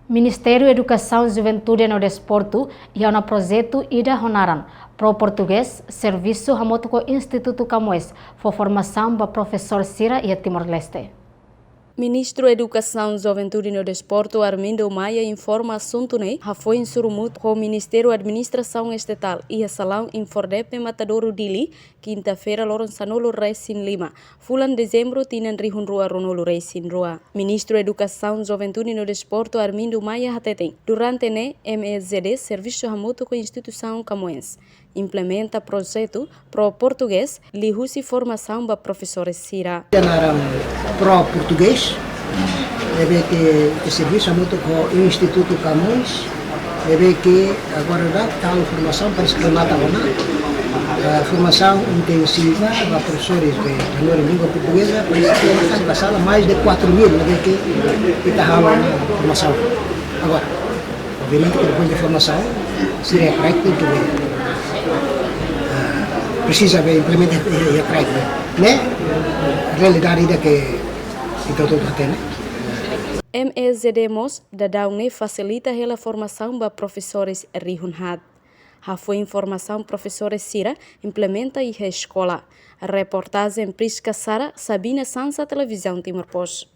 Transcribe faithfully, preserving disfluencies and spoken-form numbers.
Ministériu Edukasaun, Juventude no Desportu iha ona projetu ida ho naran Pro Português, servisu hamutuk ho Institutu Camões, fó formasaun ba profesór sira iha Timor-Leste. Ministru Edukasaun, Juventude no Desportu, Armindo Maia, informa asuntu ne'e hafoin sorumutu ho Ministériu Administrasaun Estatál iha salaun INFORDEPE Matadouro, Dili, kinta-feira, loron sanulu resin lima, fulan Dezembru, tinan rihun rua ruanulu resin rua. Ministru Edukasaun, Juventude no Desportu, Armindo Maia, hateten, durante ne'e M E J D servisu hamutuk ho instituisaun Camões implementa projetu Pro Português liuhusi formasaun ba profesores sira. Naran Pro Português, ne'ebé ke, ke servisu hamutuk ho Institutu Camões, ne'ebé ke agora daudaun formasaun para eskolata ona, eh, formasaun intensiva ba profesores de, de língua portuguesa, para eskolata ona mais de quatro mil, ne'ebé ke ita halo ona formasaun. Agora, obviamente ke depois de formasaun, sira iha prátika, ke, eh, presiza be implementa iha, iha prátika. Ne'e realidade ida ke ita hotu hatene. M E J D mós daudaun ne'e fasilita hela formasaun ba profesores rihun haat. Hafoin formasaun, profesores sira implementa iha eskola. Reportajen Prisca Sara, Sabina Sansa, Televizaun Timor Post.